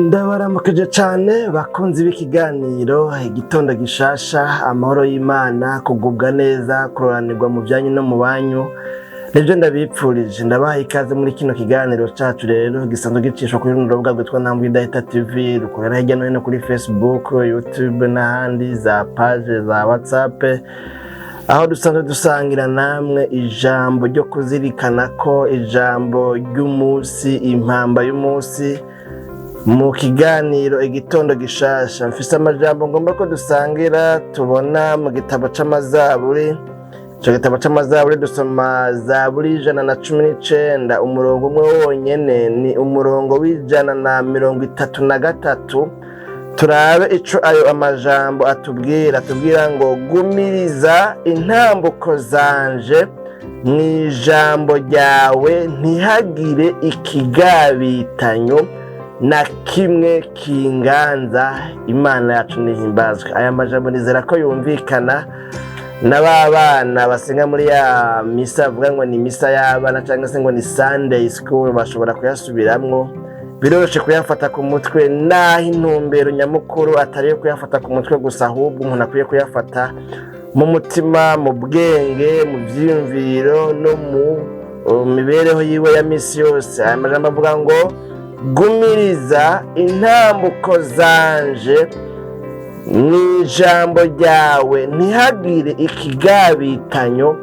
Ndabaramukije cane bakunzi b'ikiganiro Igitondo Gishasha. Amahoro y'Imana, kugubwa neza, kuroranirwa mu byanyu no mu banyu, nibyo ndabipfurije. Ndabaha ikaze muri kino kiganiro cacu rero gisanzwe gicishwa kuri runo rubuga rwitwa Ntambwe Idahita TV, rukorera hirya no hino kuri Facebook, YouTube n'ahandi, za page za WhatsApp, aho dusanzwe dusangira namwe ijambo ryo kuzirikana ko ijambo ry'umunsi, impamba y'umunsi mu kiganiro Igitondo Gishasha. Mfise amajambo ngomba ko dusangira, tubona mu gitabo c'Amazaburi. Ico gitabo c'Amazaburi, dusoma Zaburi 119, umurongo umwe wonyene, ni umurongo w'133. Turabe ico ayo amajambo atubwira. Atubwira ngo: "Gumiriza intambuko zanje mw'ijambo ryawe, ntihagire ikigabitanyo na kimwe kinganza." Imana yacu nihimbazwe. Aya majambo nizera ko yumvikana na ba bana basenga muri ya misa bavuga ngo ni misa y'abana cyangwa se ngo ni Sunday school, bashobora kuyasubiramwo. Biroroshe kuyafata ku mutwe, naho intumbero nyamukuru atari iyo kuyafata ku mutwe gusa, ahubwo umuntu akwiye kuyafata mu mutima, mu bwenge, mu vyiyumviro no mu mibereho yiwe ya misi yose. Aya majambo avuga ngo: "Gumiriza intambuko zanje mu ijambo ryawe, ntihagire ikigabitanyo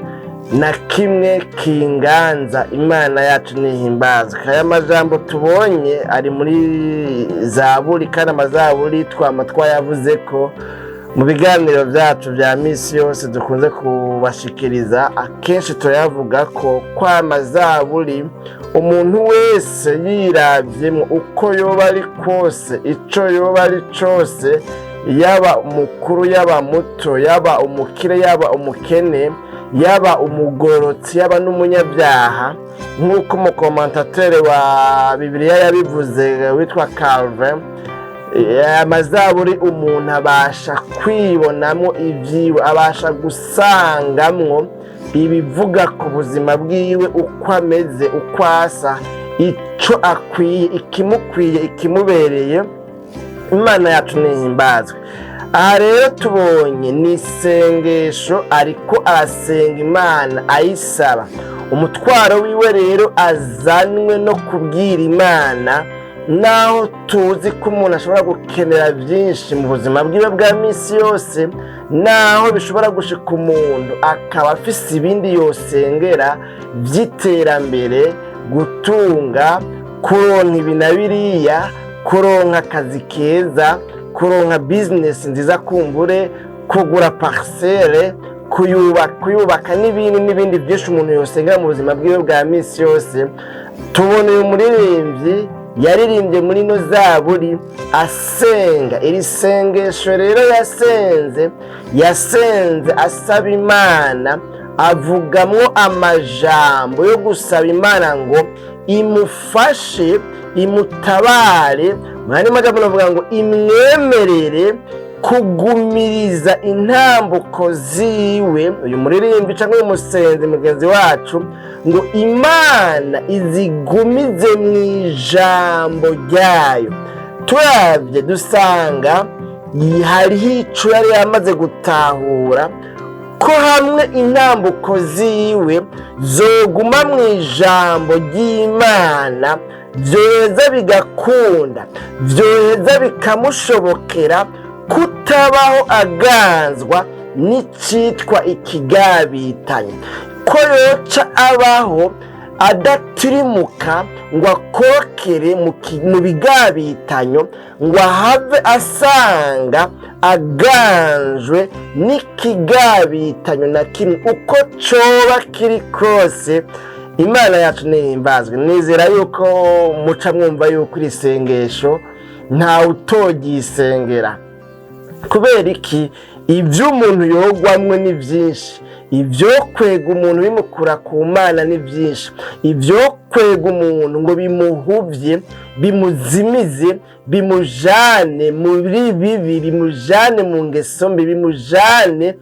na kimwe kinganza." Imana yacu nihimbazwe. Aya majambo tubonye ari muri Zaburi, kandi amazaburi twama twayavuze ko mu biganiro byacu bya misi yose dukunze kubashikiriza. Akenshi turayavuga ko kwamazaburi umuntu wese yiravyemo, uko yoba ari kose, ico yoba ari cose, yaba umukuru, yaba muto, yaba umukire, yaba umukene, yaba umugorotsi, yaba n'umunyabyaha, nk'uko umu commentateur wa Bibiliya yabivuze witwa Calvin, amazaburi umuntu abasha kwibonamo ibyiwe, abasha gusangamwo ibivuga ku buzima bwiwe, uko ameze, uko asa, icyo akwiye, ikimukwiye, ikimubereye. Imana yacu ntihimbazwe. Aha rero tubonye ni isengesho, ariko arasenga Imana ayisaba. Umutwaro wiwe rero azanwe no kubwira Imana, naho tuzi ko umuntu ashobora gukenera byinshi mu buzima bwiwe bwa minsi yose, naho bishobora gushika umuntu akaba afise ibindi yosengera by'iterambere, gutunga, kuronka ibi na biriya, kuronka akazi keza, kuronka business nziza, kumbure kugura parcelle, kuyubaka n'ibindi n'ibindi byinshi umuntu yosengera mu buzima bwiwe bwa minsi yose. Tubona uyu muririmbyi yaririmbye muri ino zaburi asenga. Iri sengesho rero yasenze, yasenze asaba Imana, avugamwo amajambo yo gusaba Imana ngo imufashe, imutabare. Mwanya majambo navuga ngo imwemerere kugumiriza intambuko ziwe. Uyu muririmbi cyangwa uyu musenzi mugenzi wacu, ngo Imana izigumize mu ijambo ryayo. Turabye dusanga hariho ico yari yamaze gutahura, ko hamwe intambuko ziwe zoguma mu ijambo ry'Imana, byoheza bigakunda, byoheza bikamushobokera kutabaho aganzwa n'icitwa ikigabitanye, ko yoca abaho adatirimuka ngo akokere mu bigabitanyo, ngo ahave asanga aganjwe n'ikigabitanyo na kimwe, uko coba kiri kose. Imana yacu nihimbazwe. Nizera yuko muca mwumva yuko iri sengesho ntawe utogisengera. Kubera iki? Ibyo umuntu yogwamwe ni byinshi, ibyo kwega umuntu bimukura ku Mana ni byinshi, ibyo kwega umuntu ngo bimuhubye, bimuzimize, bimujane muri bibi, bimujane mu ngeso mbi, bimujane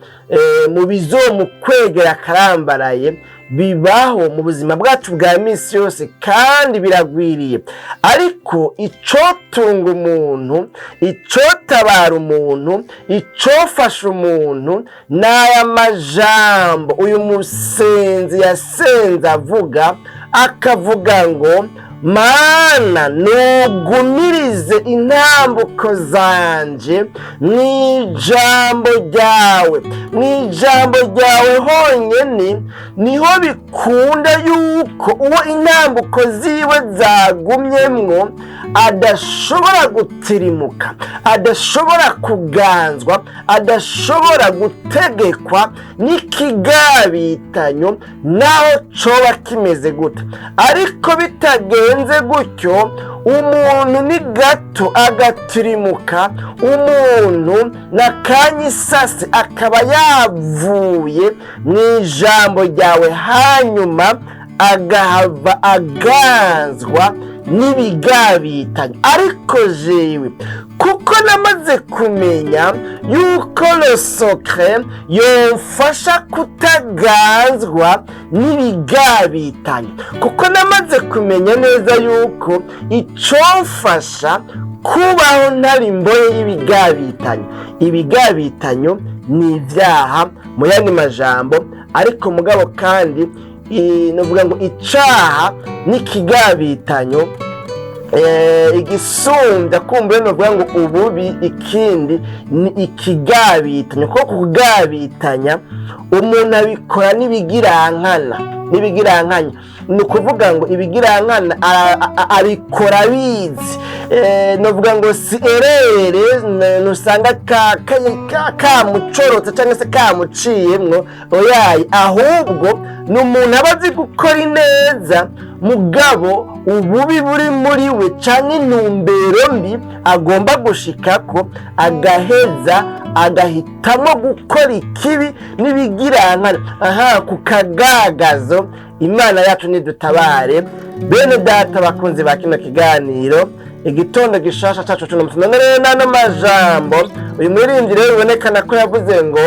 mu bizomukwegera akarambaraye. Bibaho mu buzima bwacu bwa minsi yose kandi biragwiriye. Ariko icotunga umuntu, icotabara umuntu, icofasha umuntu n'aya majambo uyu musenzi yasenze avuga, akavuga ngo: "Mana, nugumirize intambuko zanje mu ijambo ryawe." Mu ijambo ryawe honyine niho bikunda yuko uwo intambuko ziwe zagumyemwo adashobora gutirimuka, adashobora kuganzwa, adashobora gutegekwa n'ikigabitanyo naho coba kimeze gute. Ariko bitagenze gutyo, umuntu ni gato agatirimuka, umuntu na kanyisasi akaba yavuye mu ijambo ryawe, hanyuma agahava aganzwa n'ibigabitanyo. Ariko jewe, kuko namaze kumenya yuko le secret yomfasha kutaganzwa n'ibigabitanyo, kuko namaze kumenya neza yuko icomfasha kubaho ntari imbohe y'ibigabitanyo, ibigabitanyo ni ibyaha mu yandi majambo. Ariko mugabo kandi nuvuga ngo icaha n'ikigabitanyo, igisumbya kumbure nuvuga ngo ububi ikindi ni ikigabitanyo, kuko kugabitanya umuntu abikora n'ibigirankana. N'ibigirankanya ni ukuvuga ngo ibigirankana abikora abizi. Novuga ngo si erere nusanga kamucorotse cyangwa se kamuciyemwo, oyaye. Ahubwo ni umuntu aba azi gukora ineza, mugabo ububi buri muri we canke intumbero mbi agomba gushikako, agaheza agahitamo gukora ikibi n'ibigirankana aha ku kagagazo. Imana yacu nidutabare. Bene data bakunzi ba kino kiganiro Igitondo Gishasha cacu cuno musi, none rero n'ano majambo uyu muririmbyi rero bibonekana ko yavuze ngo: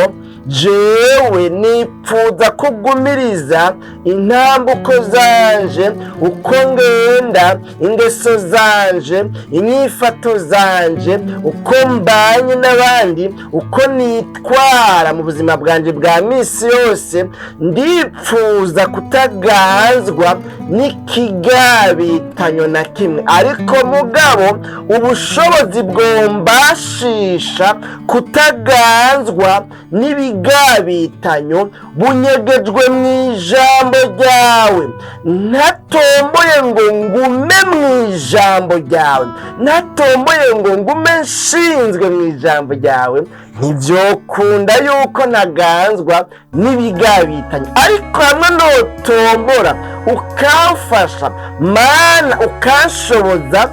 "Jewe nipfuza kugumiriza intambuko zanje, uko ngenda, ingeso zanje, inyifato zanje, uko mbanye n'abandi, uko nitwara mu buzima bwanje bwa misi yose, ndipfuza kutaganzwa n'ikigabitanyo na kimwe. Ariko mugabo ubushobozi bwombashisha kutaganzwa n'ibigabitanyo bunyegejwe mu ijambo ryawe. Ntatomboye ngo ngume mu ijambo ryawe, ntatomboye ngo ngume nshinzwe mu ijambo ryawe, ntibyokunda yuko ntaganzwa n'ibigabitanyo. Ariko hamwe notombora ukamfasha, Mana, ukanshoboza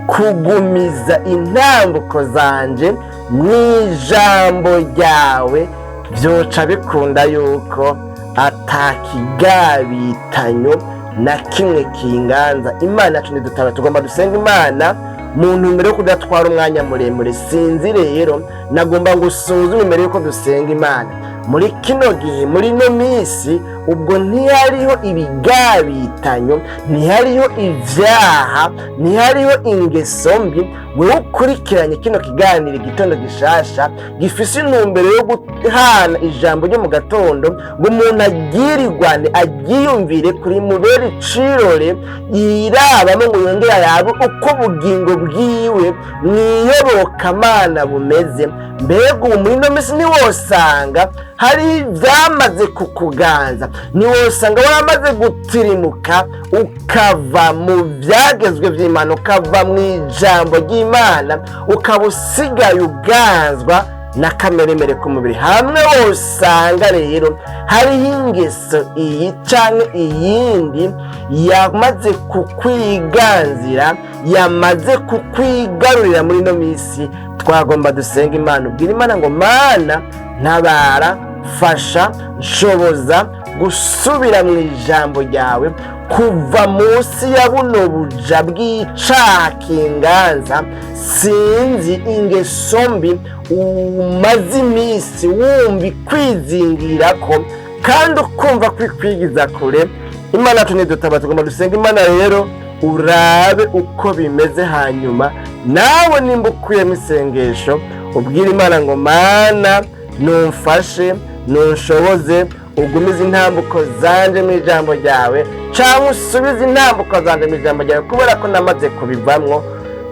kugumiza intambuko zanje mu ijambo ryawe, byoca bikunda yuko atakigabitanyo na kimwe kinganza." Imana yacu ntidutabara. Tugomba dusenga Imana mu ntumbero yo kudatwara umwanya muremure. Sinzi rero, nagomba ngo usuzume imbere yuko dusenga Imana. Muri kino gihe, muri ino minsi, ubwo ntihariho ibigabitanyo, ntihariho ibyaha, ntihariho ingeso mbi wewe ukurikiranye kino kiganiro Igitondo Gishasha gifise intumbero yo guhana ijambo ryo mu gatondo, ngo umuntu agirirwane, aryiyumvire kuri mubere icirore, yirabamo ngo yongere arabe uko ubugingo bwiwe mwiyobokamana bumeze. Mbega ubu muri ino minsi ntiwosanga hari ibyamaze kukuganza? Ntiwosanga waramaze gutirimuka ukava mu byagezwe by'Imana, ukava mu ijambo ry'Imana, ukaba usigaye uganzwa na kameremere k'umubiri? Hamwe wosanga rero hariho ingeso iyi canke iyindi yamaze kukwiganzira, yamaze kukwigarurira muri ino minsi, twagomba dusenga Imana. Ubwira Imana ngo: "Mana, ntabara, fasha, nshoboza gusubira mu ijambo ryawe, kuva munsi ya buno buja bw'icaha kinganza." Sinzi ingeso mbi umaze iminsi wumva ikwizingira ko. Kandi ukumva kwikwigiza kure Imana yacu nidutaba. Tugomba dusenga Imana rero, urabe uko bimeze, hanyuma nawe nimba ukuyemo isengesho, ubwire Imana ngo: "Mana, numfashe, nunshoboze, ugumize intambuko zanje mu ijambo ryawe, cyangwa usubize intambuko zanje mu ijambo ryawe, kubera ko namaze kubivamwo."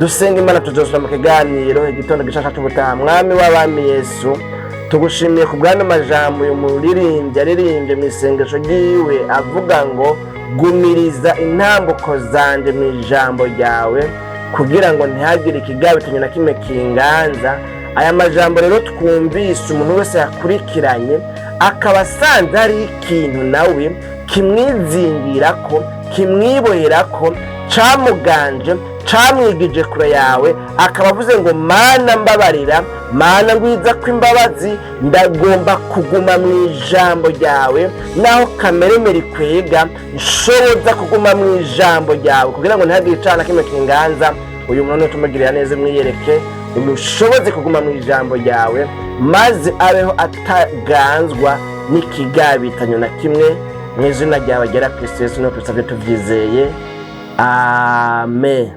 Dusenga Imana, tuzosura mu kiganiro Igitondo Gishasha cy'ubutaha. Mwami w'abami Yesu, tugushimiye ku bw'ano majambo uyu muririmbyi yaririmbye mu isengesho ryiwe, avuga ngo: "Gumiriza intambuko zanje mu ijambo ryawe, kugira ngo ntihagire ikigabitanyo na kimwe kinganza." Aya majambo rero twumvise, umuntu wese yakurikiranye akaba asanze hari ikintu nawe kimwizingira ko, kimwibohera ko, camuganje, camwigije kure yawe, akaba avuze ngo: "Mana, mbabarira, Mana, ngwiza ko imbabazi, ndagomba kuguma mu ijambo ryawe naho kameremere ikwega, nshoboza kuguma mu ijambo ryawe kugira ngo ntihagire icaha na kimwe kinganza." Uyu muntu tumugirira neza, umwiyereke, umushoboze kuguma mu ijambo ryawe, maze abeho ataganzwa n'ikigabitanyo na kimwe. Mu izina ryawe ryera, Kristo Yesu, niho tubisabye tubyizeye, amen.